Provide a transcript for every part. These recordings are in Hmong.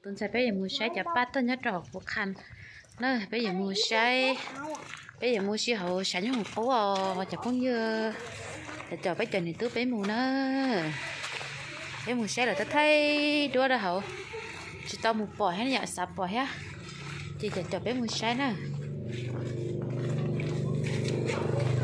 Tus ntxhais peb yuav mus saib cov paj tag nyob rau hauv Phuv Qhas na, peb yuav mus saib, peb yuav mus si hauv Tshav Nyob Hoom Qub os cov phooj ywg. Cov cov peb cov niam tub peb mus na, peb mus saib lawv thaij thaij duab rau hauv, tsis tau mus pom thiab yom, xav pom thiab. Ces cov cov peb mus saib na.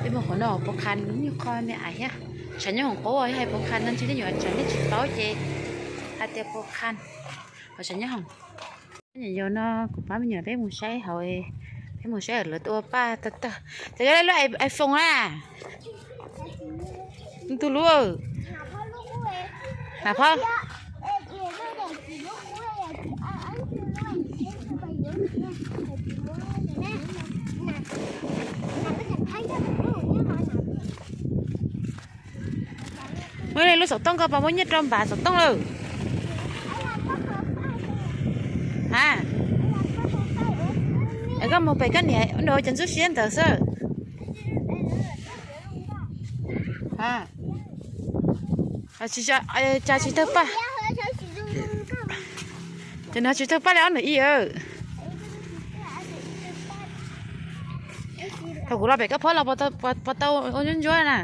Peb mus qhov no Phuv Qhas nyuag qho me ais thiab. Tshav Nyob Hoom Qub yog hais Phuv Qhas no ntshe nej yuav tsam nej tsis paub ces hais tias Phuv Qhas, hauv Tshav Nyob Hoom. Nyob no kuv pab me nyuam peb mus saib hauv, peb mus saib lawv tua paj tag tag. Cov yog lub iPhone na, tus lub, na phab. Muaj li lub xov tooj ko puas muaj nyiaj rau npav xov tooj lawm? Ha, koj mus pem koj niam ua cov ntxub siab ntawd xwb. Cas tsis tawg paj? Ces nws tsis tawg paj li ob nus ib. Thaum kuv los pem koj phob los puas tau ua ntsuab ntsuab na?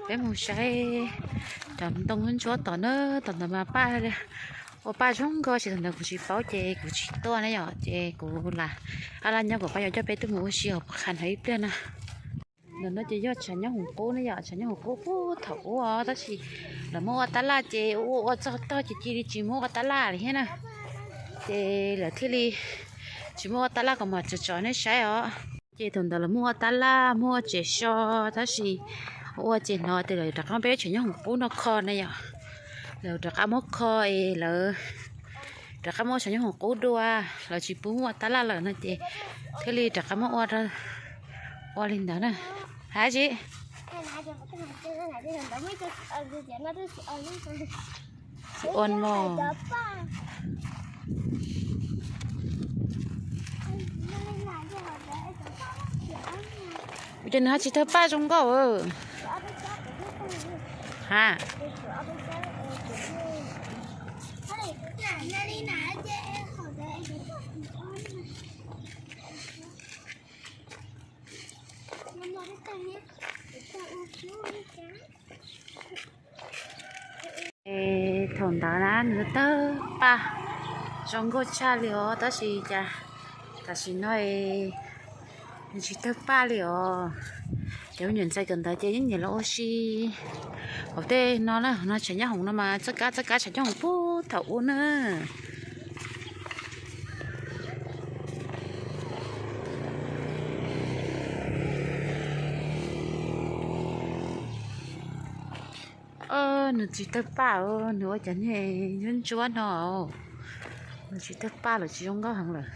Peb mus saib cov ntoo ntsuab tom na, tom ntawd mas paj ua paj zoo nkauj, ces thaum ntawd kuv tsis paub ces kuv tsis tuaj ne yom, ces kuv lam, ab laj nyob kuv pab yuav coj peb tuaj mus ua si hauv Phuv Qhas no ib pliag na. Ntawm no ces yog Tshav Nyob Hoom Qub ne yom, Tshav Nyob Hoom Qub puag thaum ub tab sis lawv muab ua tab laj ces ua ua txog tog ces cia li tsis muab ua tab laj li thiab na. Ces lawv thiaj li tsis muab ua tab laj kom mam tso tso nej saib os. Ces thaum ntawd lawv muab ua tab laj muab ua tsev so, tab sis ua ces hnov tias lawv rov qab muab peb Tshav Nyob Hoom Qub no kho na yom. Lawv rov qab muab kho es lawv rov qab muab Tshav Nyob Hoom Qub dua, lawv tsis pub muab ua tab laj lawm no ces thiaj li rov qab muab ua, ua li ntawd na. Hais tsis, tsis ua mog. Ua cas nws ho tsis tawg paj zoo nkauj? Ha, thaum ntawd na nws tawg paj zoo nkauj tshaj li os, tab sis cas tam sim no nws tsis tawg paj li os. Cov me nyuam ntxhais kawm ntawv ces yeej nyiam los ua si hauv tej no na, no Tshav Nyob Hoom no mas txoj kab txoj kab Tshav Nyob Hoom puag thaum ub na. Nws tsis tawg paj, nws ua cov niag ntsuab ntsuab no, nws tsis tawg paj lawm, tsis zoo nkauj heev lawm.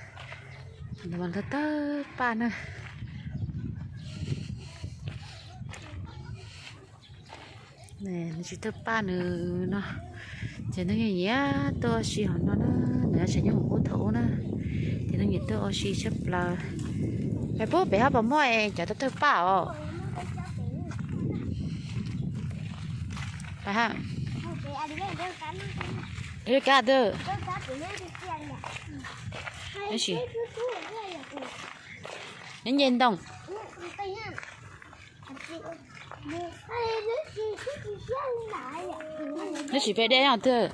Nws mas tawg paj na. Nws tsis tawg paj nws no, ces neeg nyiam tuaj ua si hauv no na, nws yog Tshav Nyob Hoom Qub thaum ub na, ces neeg nyiam tuaj ua si tshaj plaws. Peb pub pem hab puas muaj es cov tawg tawg paj os? Pab ha, kab twg? Nyob nce ntoo. Neb tsis peb dej os twg?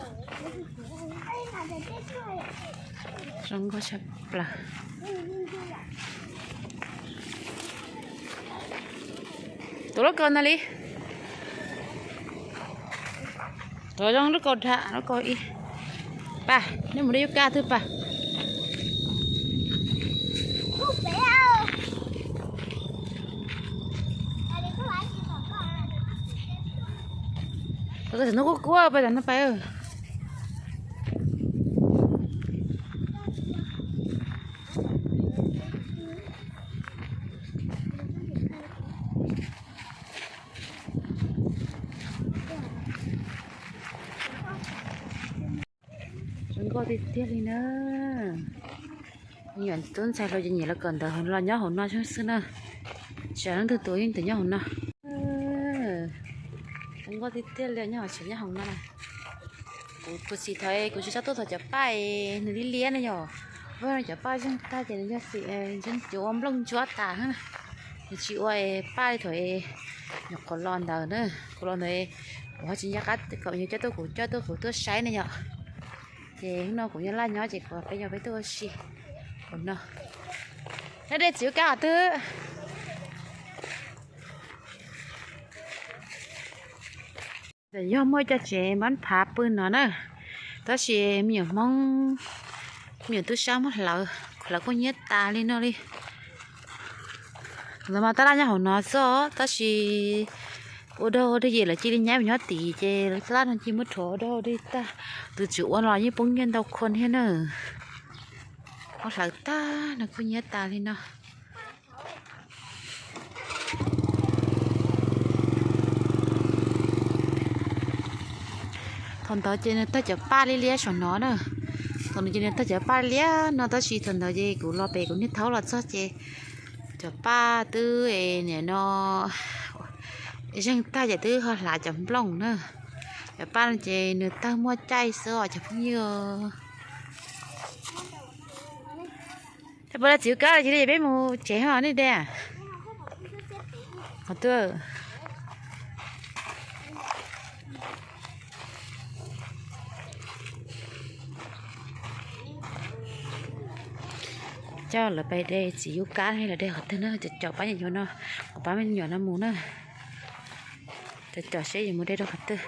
Zoo nkauj tshaj plaws. Tus lub kaus ntag li. Tus zoo lub kaus dham lub kaus ib. Pab, neb mus de yuav kab twg pab? Tus ntawd kuj kuaj pab, tus no pab. Zoo nkauj tiag tiag li na. Nyuam tub ntxhais hluas ces nyiam los kawm ntawv hauv los nyob hauv no xwb na. Tsam leej twg tus yeej tus nyob hauv no. Zoo nkauj tiag tiag li nyob hauv tshav nyob hauv no na. Kuv, kuv xav thaum kuv tsis tau tuaj thaum cov paj nws liab liab na yom. Ua cov paj zeeg tag ces nws yog xim zeeg cuv ua nplooj ntsuab tas na. Nws tsis ua paj li thaum nyuam qhuav los ntawd na. Kuv los ntawd kuv ho tsis nco qab kom yus coj tuaj, kuv coj tuaj kuv tuaj saib na yom. Ces hnub no kuv nyob laj nyob ces kuv peb yog peb tuaj ua si hauv no. Nyob dej txiv ub kab qhov twg? Yog muaj cov tsev npab phav pw no na, tab sis me nyuam Hmoob, me nyuam tub sab muab hlawv, hlawv kuj nyiab tas li no li. Ntawd mas tab laj nyob hauv no xwb tab sis ua dog ua dig ces lawv cia li nyaib mus nyob tid ces tab laj no cia muab rhuav ua dog ua dig tag. Tus tswv ua los yeej poob nyiaj ntau khua thiab na. Muab hlawv tag no kuj nyiab tas li no. Thaum ntawd ces nws tawg cov paj liab liab saum no na. Thaum ntawd ces nws tawg cov paj liab no tab sis thaum ntawd ces kuv los pem kuv niag thaub los txog ces cov paj twb nim no zeeg tag ces twb ho hlav cov nplooj na. Cov paj no ces nws tawg muaj caij xwb os cov phooj ywg. Thaum puas los txiv kab los cia li peb mus tsev ho nej de. Qhov twg? Coj lawv pais de txiv yub kab los de qhov twg na, cov pab me nyuam no, kuv pab me nyuam no mus na. Cov cov seb yuav mus de rau qhov twg.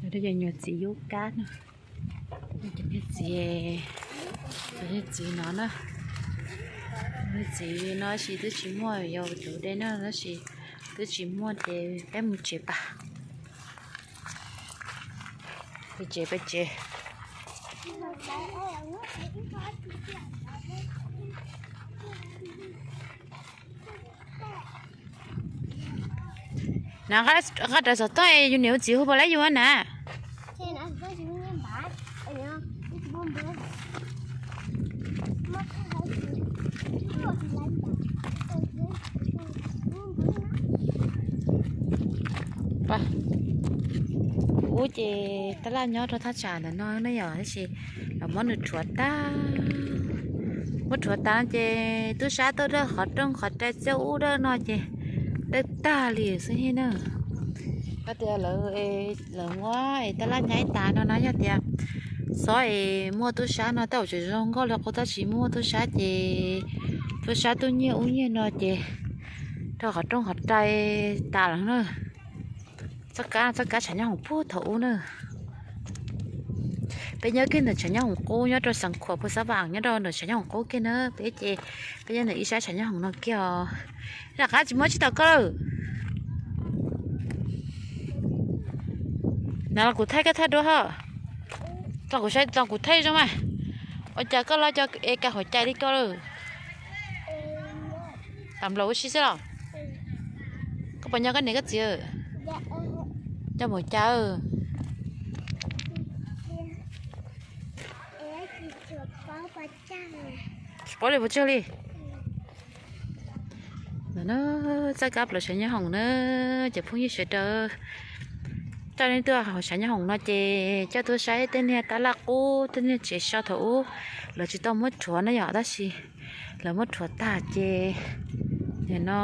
Cov nyuam txiv yub kab no, cov niag txiv, cov niag txiv no na, niag txiv no tab sis twb tsis muaj, yog tus de no tab sis twb tsis muaj ces peb mus tsev pas. Peb tsev, peb tsev. Na, nqa rawv xov tooj es yus niam yus txiv hu puas laib yus na. Kuv ub ces tab laj nyob rau thaj tsam ntawm no ne yom, tab sis los muab nws rhuav tag. Muab rhuav tas ces tub sab tuaj dawj qhov rooj qhov rai txiaj ub dawj no ces dawj tag li xwb na. Yog tias lawv, lawv muab es tab laj nyaib tas no na, yog tias xob es muaj tub sab no tej zaum tseem zoo nkauj li qub, tab sis muaj tub sab ces tub sab tuaj nyiag ub nyiag no ces rau qhov rooj qhov rai tas lawm na. Txoj kab, txoj kab tshav nyob hoom puag thaum ub na. Peb nyob kiag ntawm tshav nyob hoom qub nyob rau Xeev Khuam, Phu Xab Vam nyob rau ntawm tshav nyob hoom qub kiag na. Peb ces peb nyob ntawm ib sab tshav nyob hoom no kiag os. Nram qab tsis muaj tsis tau koj lawm. Na los kuv thaij koj thaj duab ho. Los kuv saib, los kuv thaij zoo mas. Ua cas koj los cov es kas huam cai li koj lawm? Tam nplaum ua si xwb los? Koj puas nco koj niam koj txiv? Nco mus cas? Tsis paub li puas tsawg li. Ntawm no txoj kab plaws tshav nyob hoom na, cov phooj ywg sawv daws, coj nej tuaj hauv tshav nyob hoom no ces coj tuaj saib tej niag tab laj qub, tej niag tsev so thaum ub lawv tsis tau muab rhuav na yom, tab sis lawv muab rhuav tag ces nim no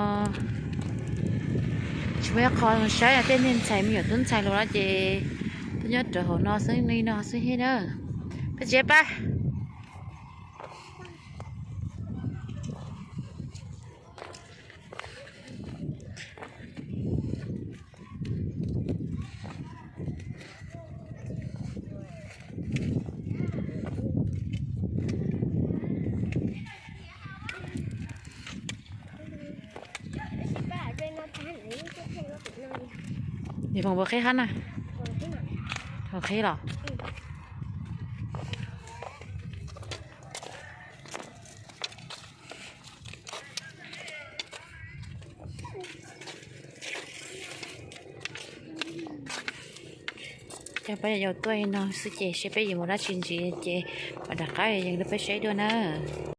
tsis muaj ib qho saib, tej niag ntxhais me nyuam tub ntxhais los no ces tuaj nyob rawv hauv no xwb li no xwb thiab na. Peb tsev pab. Nws foom puas qhib hab na? Foom qhib los? Peb yog yau tuaj li no xwb ces seb peb yuav mus dab tsi ntxiv ces mam rov qab yees rau peb saib dua nawb.